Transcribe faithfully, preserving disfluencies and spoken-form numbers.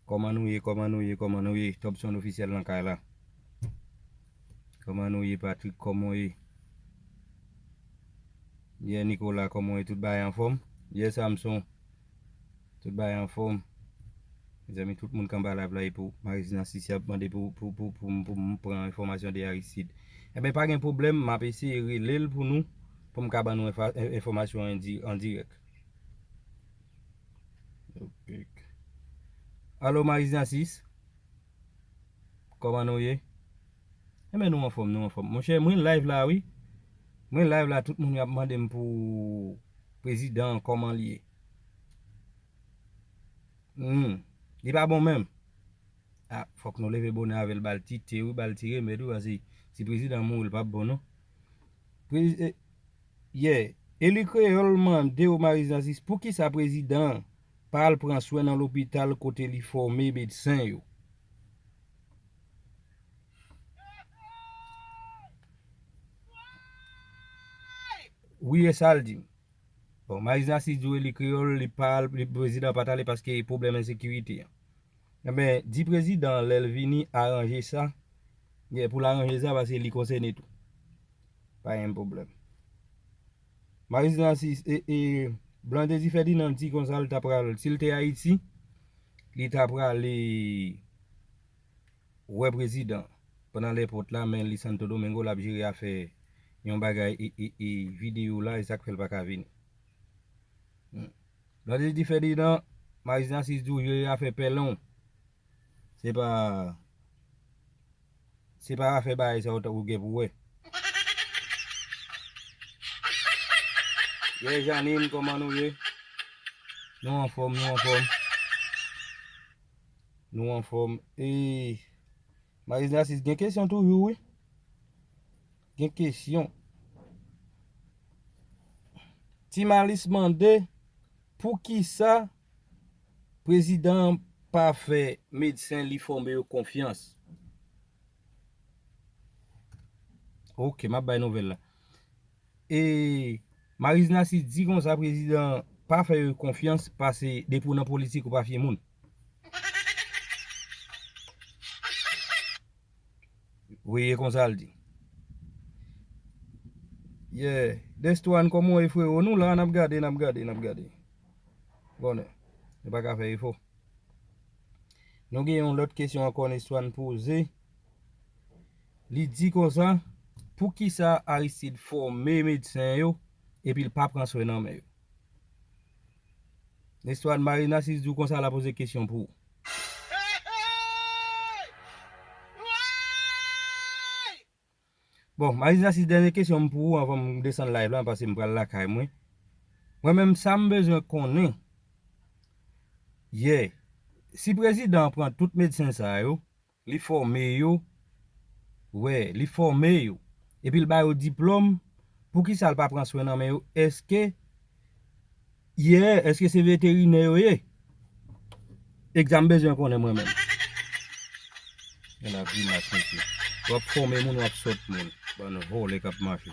Kòman nou ye, kòman nou ye, kòman nou ye? Topson Ofisyèl nan kay la. Kòman nou ye, Patrick? Kòman w ye? Yè Nicolas, kòman w ye? Tout bagay anfòm? Yè Samson, tout bagay anfòm? Mezanmi, tout moun k anba live la, e pou Marie Narcisse ap mande pou, pou, pou, pou, pou m pran enfòmasyon de Aristide. Enben, pa gen pwoblèm, m ap eseye rele l pou nou, pou m ka ban nou enfòmasyon an dirèk. Alo, Marie Narcisse? Kòman nou ye? Enben, nou anfòm, nou anfòm. Monchè, mwen live la, wi. Mwen live la, tout moun ap mande m pou prezidan an, kòman l ye. Hmm. Li pa bon menm. Ah, fòk nou leve bonè avè l, ba l ti te, wi, ba l ti remèd, wi, paske si prezidan mouri, l p ap bon, non. Prezi-, eh, yeah. Eli Kreyòl mande w, Marie Narcisse, poukisa prezidan an pa al pran swen nan lopital kote li fòme medsen yo? Wi, e sa l di m. Bon, Marie Narcisse di w Eli Kreyòl, li pa al, li, prezidan pa t ale paske pwoblèm ensekirite an. Enben, di prezidan an lè l vini aranje sa, pou l aranje sa, paske li konsène tou. Pa gen pwoblèm. Marie Narcisse, e, e, Blandedy Ferdinand di konsa l ta pral, si l te Ayiti, li ta prale wè prezidan pandan lèpòt la, men li Santo Domingo, l ap jere afè yon bagay e, e, e videyo la, e sa k fè l pa ka vini. Hmm. Blandedy Ferdinand, Marie Narcisse di w jere afè pèlen w. Se pa, se pa afè bagay sa yo ta ou gen pou wè. Yè Janine, kòman nou ye? Nou anfòm, nou anfòm. Nou anfòm. E Marie Narcisse gen kesyon toujou, wi. Gen kesyon. Ti Malis mande, poukisa prezidan an pa fè medsen li fòme yo konfyans? Ok, m ap bay nouvèl la. E Marie Narcisse di konsa, prezidan pa fè yo konfyans, paske depi w nan politik, ou pa fye moun. Wi, e konsa l di. Yeah. Destwan, kòman w ye, frewo? Nou la, n ap gade, n ap gade, n ap gade. Bonè, nou pa ka fè efò. Nou gen yon lòt kesyon ankò Destwan poze. Li di konsa, poukisa Aristide fòme medsen yo epi l pa pran swen nan men yo? Destwan, Marie Narcisse di w konsa, l ap poze kesyon pou ou. Bon, Marie Narcisse, dènye kesyon m pou ou anvan m desann live la, paske m pral lakay mwen. Mwen menm, sa m bezwen konnen, yeah, si prezidan an pran tout medsen sa yo, li fòme yo, wè, li fòme yo, epi l ba yo diplòm, poukisa l pa pran swen nan men yo? Èske, yeah, èske se veterinè yo ye? Egzanp, m bezwen konnen mwen menm. Gade la grimas, mesye. W ap fòme moun, w ap sòt moun. Bann vòlè k ap mache.